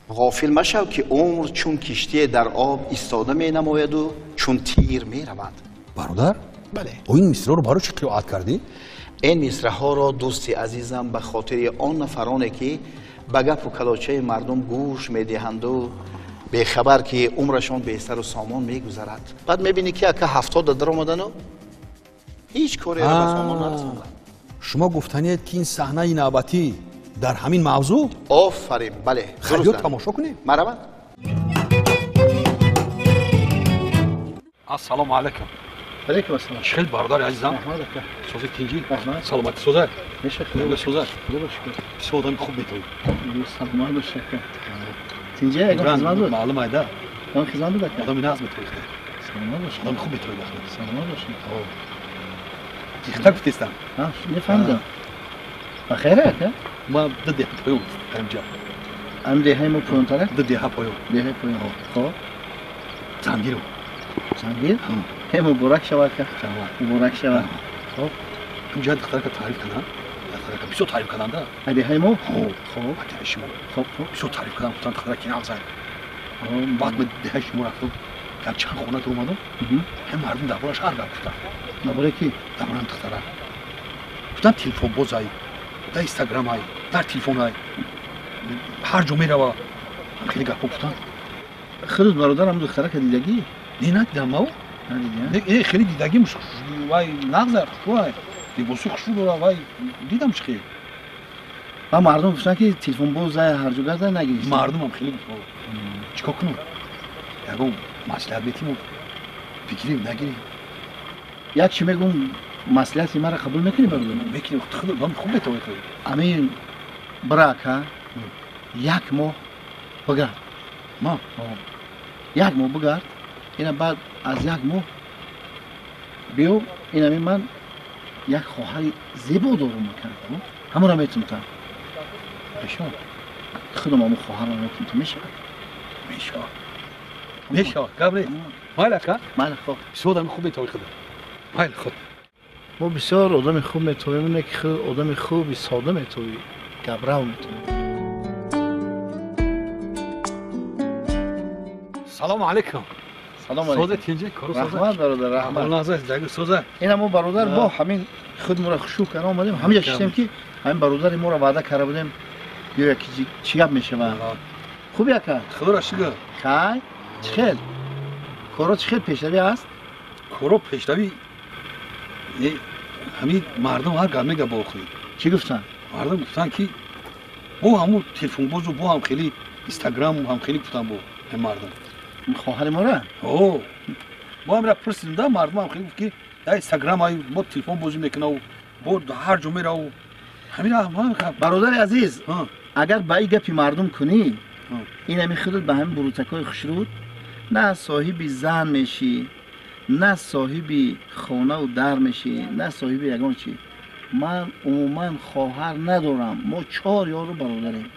Ғофил машав ки умр чун киштие дар об истода менамояду чун тир меравад. Бародар? Бале. Ин мисраро барои чӣ қироат кардӣ? Ин мисраҳоро дӯсти азизам ба хотири он нафароне ки ба гапу калочаи мардум гӯш медиҳанду бехабар ки умрашон бесару сомон мегузарад. Баъд мебинӣ ки ака 70 даромадану ҳеҷ кореро ба сомон нарасонданд. Шумо гуфтанед ки ин саҳнаи навбатӣ дар ҳамин мавзӯъ? Офарин, бале. Хайр, тамошо кунем. Марҳамат. Ассалому алайкум. Алейкум ассалом. Чӣ хел бародари азизам? Раҳмат ака. Сози тинҷӣ? Раҳмат. Саломатӣ соза? Меша худо соза. Худо шукр. Бисёр одами хуб метавӣ. Саломат бош ака. Тинҷӣ ягон хизмат буд? Маълум айда. Ягон хизмат буд ака? Одами нағз метавӣ. Саломат бош. Одами хуб метавӣ. Саломат бош. Ихта гуфтестам. Мефаҳмидам. Ба хайр ака? Ма ду деҳа поён ҳамҷа. Ам деҳаи мо поёнтара? Ду деҳа поён. Деҳаи поён. Хоб. Зангиру. Зангир? Ҳе муборак шавад ака. Муборак шавад. Хоб. Ҳамҷа духтарака таъриф кардам. Духтарака бисёр таъриф кардам да. Деҳаи мо? Хоб. Хоб. Деҳаи шумо. Хоб, хоб. Бисёр таъриф кардам, гуфтам духтараки нағзай. Баъд ма деҳаи шумо рафтам. Як чанд хона дуромадам. Ҳам мардум дар борааш ҳар гап гуфтанд. Дар бораи ки? Дар бораи духтара. Гуфтам телефонбозай, дар инстаграмай, дар телефонай. Ҳар ҷо мерава. Ҳам хеле гапҳо гуфтанд. Худут бародарам духтарака дидагӣ? Не, надидам мау. Надидӣ? Не, хеле дидагим. Вай нағзай, хушрӯай. Либоси хушрӯ дора, вай дидам чӣ хел. Ва мардум гуфтанд ки телефонбозай ҳар ҷо гарда нагирифта. Мардумам хеле гуфтанд. Чӣ кор кунам? Ягон маслиҳат метиму бигирем, нагирем. Як чӣ мегӯм, маслиҳати маро қабул мекунӣ бародар? Мекунем, худам хуб метавонӣ. Амин бира ака, як моҳ бигард. Ма? Як моҳ бигард, ина баъд аз як моҳ биё, инами ман як хоҳари зебо дорум ака. Ҳамонро метунтам. Мешавад. Худам ҳамон хоҳарро метунтам. Мешавад? Мешавад. Мешавад. Гап нест. Майли ака? Майли, хоб. Бисёр одами хуб метавонӣ худам. Майли, хуб. Мо бисёр одами хуб метавонем, не ки худ одами хуби сода метавӣ, гаправ метавӣ. Салому алайкум. Салому алайкум. Соза тинҷӣ, кору соза. Раҳмат бародар, раҳмат. Назар, зиндагӣ соза. Ина мо бародар бо ҳамин худ моро хушук карда омадем, ҳаминҷа шиштем ки ҳамин бародари моро ваъда карда будем, ё ки чӣ гап мешавад. Хуби ака? Худоро шукр. Хай, чӣ хел? Коро чӣ хел пешравӣ аст? Коро пешравӣ ҳамин мардум ҳар гап мега бо охирӣ. Чӣ гуфтанд? Мардум гуфтанд ки бо ҳамун телефонбозу бо ҳам хеле инстаграму ҳам хеле гуфтанд бо ҳамин мардум. Хоҳари мора? О, мо ҳамира пурсидем да, мардум ҳам хеле гуфт ки дар инстаграм ай мо телефон бозӣ мекунаву бо ҳар ҷо мераву ҳамира. Бародари азиз, агар ба ин гапи мардум кунӣ, ин ҳамин худат ба ҳамин бурутакҳои хушруд на соҳиби зан мешӣ, на соҳиби хонаву дар мешӣ, на соҳиби ягон чӣ. Ман умуман хоҳар надорам, мо 4 ёру бародарем.